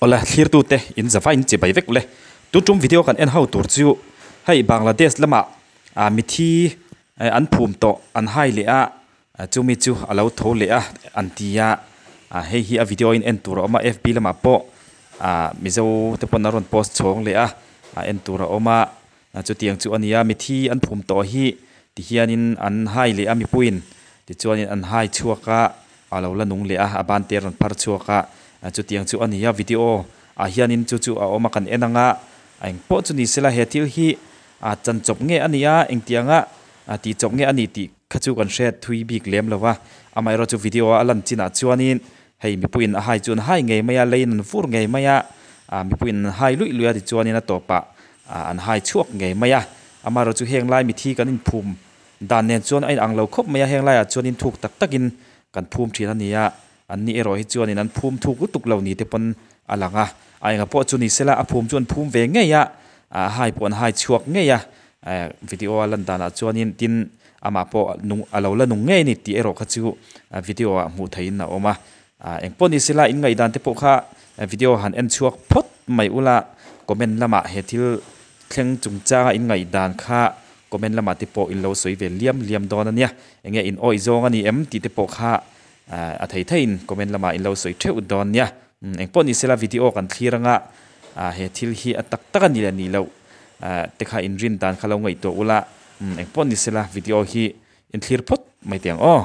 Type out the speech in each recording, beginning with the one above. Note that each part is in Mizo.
Awle thlirtute in zava in chibai vek le. Tun tum video kan en ho tur chu hei Bangladesh lamah ah mithi an phum tawh an hai leh a chumi chu a lo tho leh a an ti a ah hei hi a video in en tur a awm a fb lamah pawh ah mizo te pawn a rawn post chhawng leh a ah en tur a awm a chutiang chu a ni a mithi an phum tawh hi tihianin an hai leh a mipuiin tichuanin an hai chhuak a. A lo la nung leh a, a ban te rawn phar chhuak a, chutiang chu a ni a, video ah hianin chu chu a awm a kan en ang a, eng pawh chu ni sela he thil hi a chan chawp nge a ni a, engtianga tih chawp nge a ni tih kha chu kan hre thui bik lem lo va, amaherawh chu video a lan chinah chuanin hei mipuiin a hai chu an hai ngei mai a, leiin an vur ngei mai a, mipuiin an hai luih luih a tichuanin a tawpah an hai chhuak ngei mai a, amaherawh chu heng lai mithi kan inphum Dan nen chuan a inang lo khawp mai a, heng laiah chuanin thuk tak takin kan phum thin a ni a, an ni erawh hi chuanin an phum thuk lutuk lo ni te pawn a lang a, a enga pawh chu ni sela a phum chu an phum ve ngei a, a hai pawh an hai chhuak ngei a, video a lan danah chuanin tin amah pawh nung a lo la nung ngei a ni tih erawh kha chu video ah hmuh theihin a awm a, eng pawh ni sela in ngaihdan te pawh kha video han en chhuak phawt mai ula comment lamah he thil thleng chungchanga in ngaihdan kha Comment lamah te pawh in lo sawi ve liam liam dawn a nia. Enge in awih zawng a ni em tih te pawh kha a thei theiin comment lamah in lo sawi theuh dawn nia. Eng pawh ni sela video kan thlir anga he thil hi a tak tak a ni leh nih loh te kha in rin dan kha lo ngaihtuah ula. Eng pawh ni sela video hi in thlir phawt mai teh ang aw.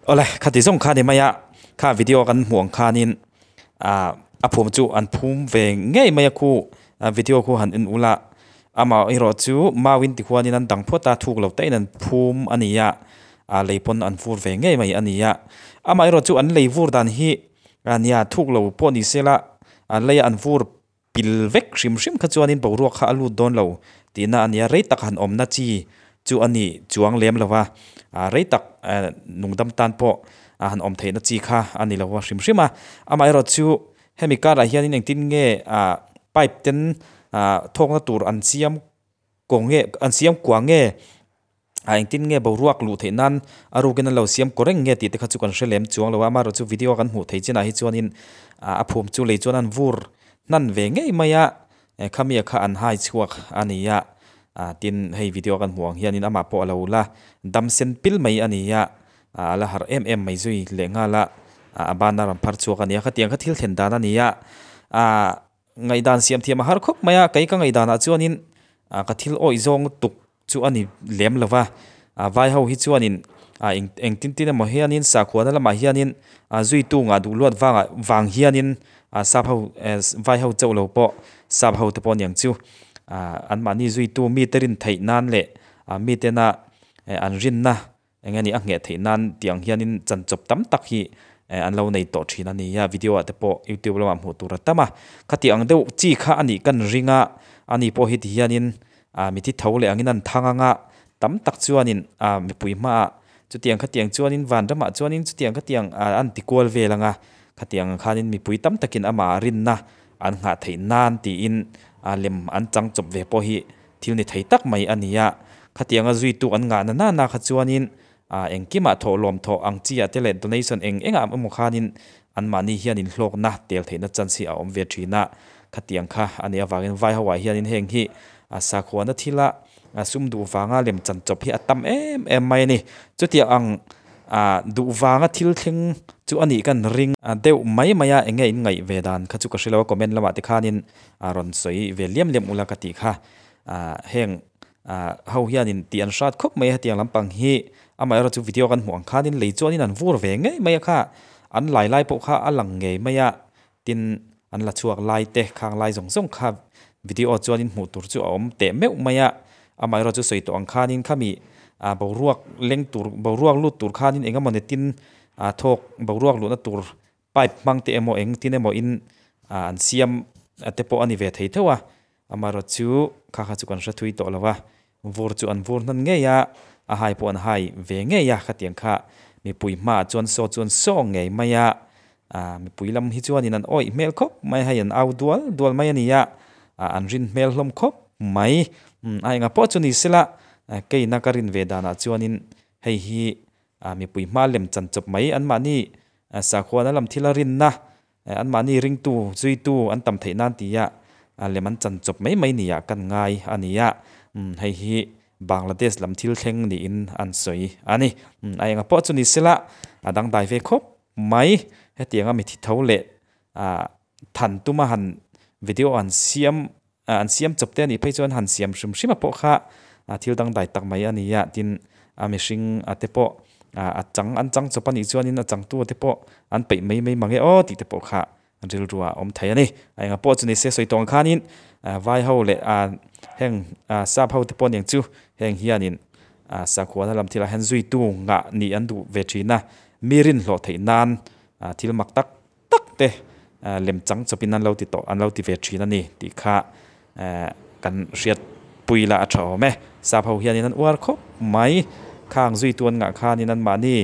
Awle khati zawng kha ni mai a kha video kan hmuh ang khanin ah a phum chu an phum ve ngei mai a khu video khu han en ula amah erawh chu mau in tikhuanin an dang phawt a thuk lo te in an phum a ni a ah lei pawn an vur ve ngei mai a ni a amah erawh chu an lei vur dan hi a nia thuk lo pawh ni se la a lei an vur pil vek hrim hrim kha chuanin boruak kha a lut dawn lo tihna a nia rei tak han awmna chi chu a ni chuang lem lo va ah rei tak eh nungdam tan pawh a han awm theihna chi kha a ni lo va hrim hrim a amaherawh chu hemi karah hianin engtin nge ah pipe ten ah thawkna tur an siam kaw nge an siam kua nge ah engtin nge boruak luh theih nan a rukin an lo siam kaw reng nge tih te kha chu kan hre lem chuang lo a amaherawh chu video kan hmuh theih chinah hi chuanin ah a phum chu lei chuan an vur hnan ve ngei mai a eh khami kha an hai chhuak a ni a ah tin hei video kan hmuh ang hianin amah pawh a lo la dam sen pil mai a ni a ah a la harh em em mai zui leh nghal a ah a ban a rawn phar chhuak a ni a khatiang kha thil thlen dan a ni a ah Ngaihdan siam thiam a har khawp mai a, kei ka ngaihdanah chuanin ah ka thil awih zawng tuk chu a ni lem lo va, ah vai ho hi chuanin ah eng eng tin tin emaw hianin sakhuana lamah hianin ah zuitu ngah duh luat vangah vang hianin ah sap ho eh vai ho chauh lo pawh sap ho te pawh aniang chu ah anmahni zuitu mite rin theih nan leh ah mitena eh an rinna Eng nge ni a ngheh theih nan tih ang hianin chanchawp tam tak hi an lo nei tawh thin a ni a, video ah te pawh youtube lamah hmuh tur a tam a, khati ang deuh chi kha a nih kan ring a, ani pawh hi ti hianin ah mithi tho leh angin an thang ang a, tam tak chuanin ah mipui hmaah chutiang khatiang chuanin vanramah chuanin chutiang khatiang ah an ti kual vel ang a, khatiang ang khanin mipui tam takin amah rinna an nghah theih nan tiin ah lem an chang chawp ve pawh hi Thil ni thei tak mai a ni a, khatianga zuitu an ngah na nana kha chuanin ah engkimah thawh lawm thawh ang chi ah te leh donation eng engah emaw khanin anmahni hianin hlawkna tel theihna chance hi a awm ve thin a, khatiang kha a nih avangin vai ho ah hianin heng hi a sakhuana thila sum duh vanga lem chan chawp hi a tam em em mai a ni. Chutiang ang ah duh vanga thil thleng chu a nih kan ring deuh mai mai a, enge in ngaih ve dan kha chu ka hre lo a comment lamah te khanin a rawn sawi ve liam liam ula ka tih kha ah heng ah ho hianin tih an hrat khawp mai a hetiang lampang hi amaherawh chu video kan hmuh ang khanin lei chuanin an vur ve ngei mai a kha an lai lai pawh kha a lang ngei mai a tin an la chhuak lai te khang lai zawng zawng kha. Video chuanin hmuh tur chu a awm teh meuh mai a, amaherawh chu sawi tawh ang khanin khami ah boruak leng tur boruak lut tur khanin eng emaw ni tin ah thawk boruak luhna tur pipe hmang te emaw eng tin emaw in ah an siam te pawh a ni ve thei theuh a, amaherawh chu kha kha chu kan hre thui tawh lo a, vur chu an vur hnan ngei a, a hai pawh an hai ve ngei a khatiang kha mipui hmaah chuan saw chu an saw ngei mai a. Ah mipui lam hi chuanin an awih hmel khawp mai a hei an au dual dual mai a ni a ah an rin hmel hlawm khawp mai umm a enga pawh chu ni sela keina ka rin ve danah chuanin hei hi ah mipui hma lem chan chawp mai anmahni sakhuana lam thila rinna anmahni ringtu zuitu an tam theih nan tia lem an chan chawp mai mai nia kan ngai a ni a umm hei hi Bangladesh lam thil thleng niin an sawi a ni umm a enga pawh chu ni sela a dangdai ve khawp. Mai, hetianga mi thi tho leh ah than tuma han video an siam ah an siam chawp te a nih phei chuan han siam hrim hrim a pawh kha ah thil dangdai tak mai a ni a, tin a mihring a te pawh ah a chang an chang chawp a nih chuanin a changtu te pawh an peih mai mai mang e aw tih te pawh kha rilru ah a awm thei a ni. A enga pawh chu ni se sawi tawng khanin ah vai ho leh ah heng ah sap ho te pawh aniang chu heng hianin ah sakhuana lam thilah hian zuitu ngah nih an duh ve thin a, mi rinhlawh theih nan ah thil mak tak tak te ah lem chang chawpin an lo ti tawh an lo ti ve thin a ni tih kha eh kan hriat pui la a tha awm e. Sap ho hianin an uar khawp mai. Khang zuitu an ngah khanin anmahni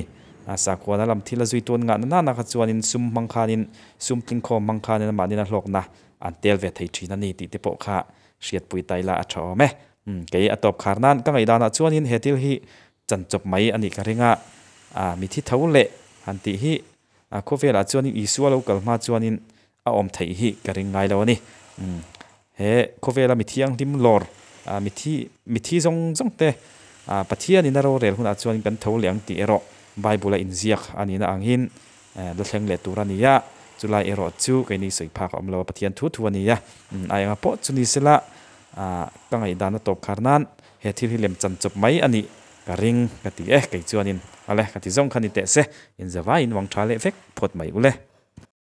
a sakhuana lam thil a zuitu an ngah na nana kha chuanin sum hmang khanin sum tlingkhawm hmang khanin anmahnin a hlawkna an tel ve thei thin a ni tih te pawh kha hriatpui ta ila a tha awm e. Umm kei a tawp khar nan ka ngaihdanah chuanin he thil hi chanchawp mai a nih ka ring a, a mithi tho leh han tih hi a khawvelah chuanin Isua lo kal hma chuanin a awm theih hi ka ring ngai lo a ni. Umm he khawvela mi thianghlim lawr ah mithi mithi zawng zawng te ah Pathianin a rorel hunah chuan kan tho leh ang tih erawh Bible a inziak a nihna angin la thleng leh tur a ni a, chulai erawh chu keini sawi phak a awm lo a, Pathian thu thu a ni a. Umm a enga pawh chu ni sela ah ka ngaihdan a tawp khar nan he thil hi lem chan chawp mai a nih ka ring ka ti e kei chuanin ale ka ti zawng kha ni teh se inzavaiin wang tha leh vek phawt mai ule.